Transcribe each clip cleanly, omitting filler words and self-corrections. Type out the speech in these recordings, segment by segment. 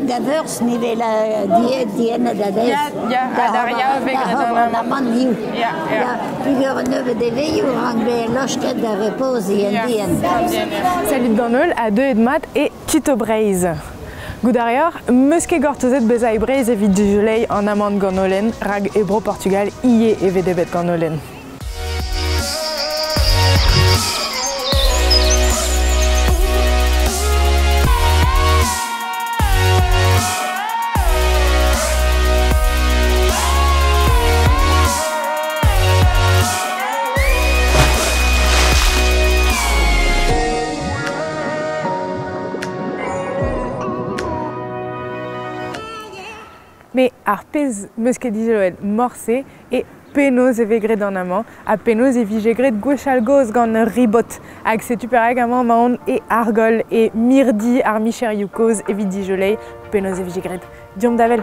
Da veurzh ni 'vez diennet a-bezh. Ya, ya, ha d'ar yaou 'vez graet an amann liv. Ya, ya. Peogwir un nebeud devezhioù rank bezañ laosket da repoziñ en dienn. Salut d'an holl ha deuet mat e Tito Breizh. Goût a reoc'h, 'm eus ket gortozet bezañ e Breizh evit dizoleiñ an amann gant holen, rak e Bro-Portugal ivez e vez debret gant holen. Me ar pezh 'm eus ket dizoloet morse eo penaos e vez graet an amañ ha penaos e vije graet gwechall-gozh gant ur ribot. Hag setu perak amañ emaon e Argol, e mirdi ar micherioù kozh evit dizoleiñ penaos e vije graet. Deomp da wel.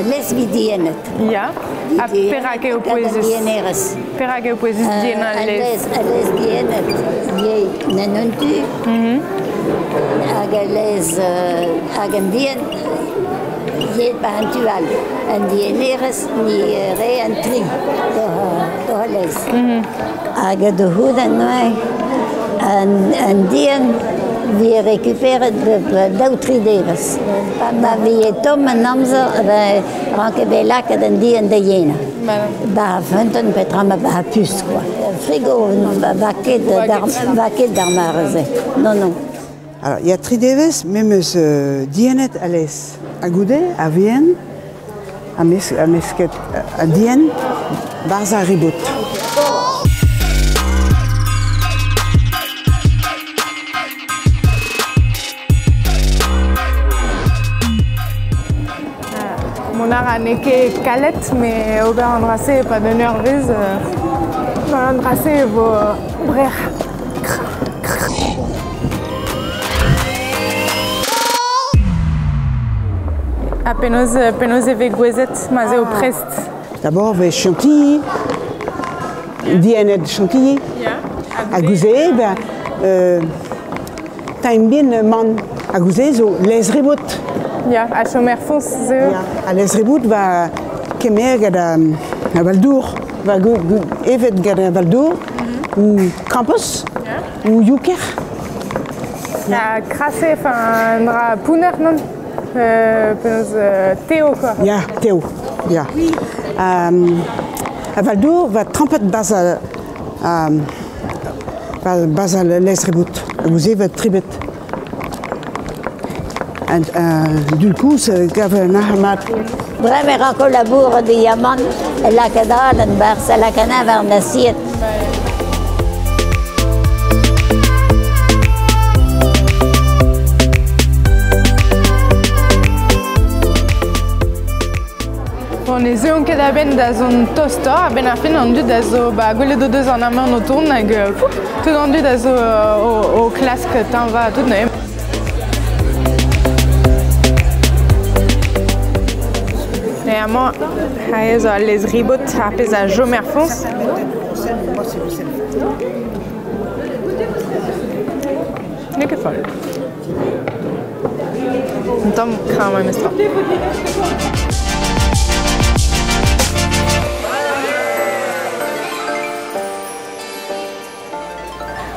Lez-vidiennet. Ya. Ha perak eo pouezus? Perak eo pouezus diennañ al lez? Al lez diennet, ivez en un tu, hag al lez hag an dien ivez ba an tu all. An diennerez ni re an tri d'hor al lez. Hag da c'houde neuze an dien 'vije rekuperet bep daou tri devezh. Ma vije tomm an amzer ranke bet lakaet an dien da yenañ. Ba ar feunteun petra ma ba ar puñs kwa. Frigo va ket va ket d'ar mare-se. Non non. Alors, il y a tri devezh me 'm eus diennet alez. Ha goude, a-vihan, a mesket an dien 'barzh ar ribot. Mont a ra n'eo ket kalet, met ober an dra-se e-pad un eurvezh, gant an dra-se e vo brec'h. Ha penaos, penaos e vez gouezet ma'z eo prest? D'abord 'vez chantilly, diennet chantilly. Ha gouze, ben, taimp bien man. Ha gouze zo laezh-ribot. Ya, ha chom er foñs se eo? Ya, ha laezh-ribot va kemer gant ar val-dour, va evet gant ar val-dour, ou krampouezh, ou youker. Ha krase, enfin, un dra pounner, non? Penaos Teo, quoi. Ya, Teo, ya. A val-dour va trempet 'barzh 'barzh al laezh-ribot. Hag ouzh evet tribet. Du coup, gav un arc'h mat. Bremañ e ranko labourat e amann, lakaat alan 'barzh, lakaat war an asied. Bon, ne zeuont ket a-benn da zont tostoc'h, a-benn ar fin an dud a zo ba, gwelet o deus an amann o tont hag tout an dud a zo o klask tañva tout neuze. Et amañ aze zo al lez-ribot ar pezh a chom er foñs. N'eo ket foll. Un tamm kreñv memestra.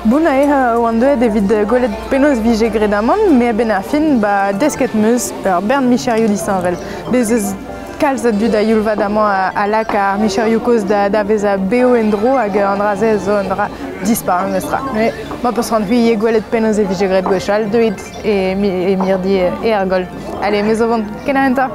Bon eo oan deuet evit gwelet penaos 'vije graet amann, met a-benn ar fin ba desket 'm eus ur bern micherioù disheñvel. Bez' eus kalz a dud a-youl vat amañ a lak ar micherioù kozh da vezañ bev en-dro hag an dra-se zo un dra dispar memestra. Met ma peus c'hoant c'hwi ivez gwelet penaos e vije graet gwechall, deuit e mirdi e Argol. Allez, me zo vont. Kenañ enta!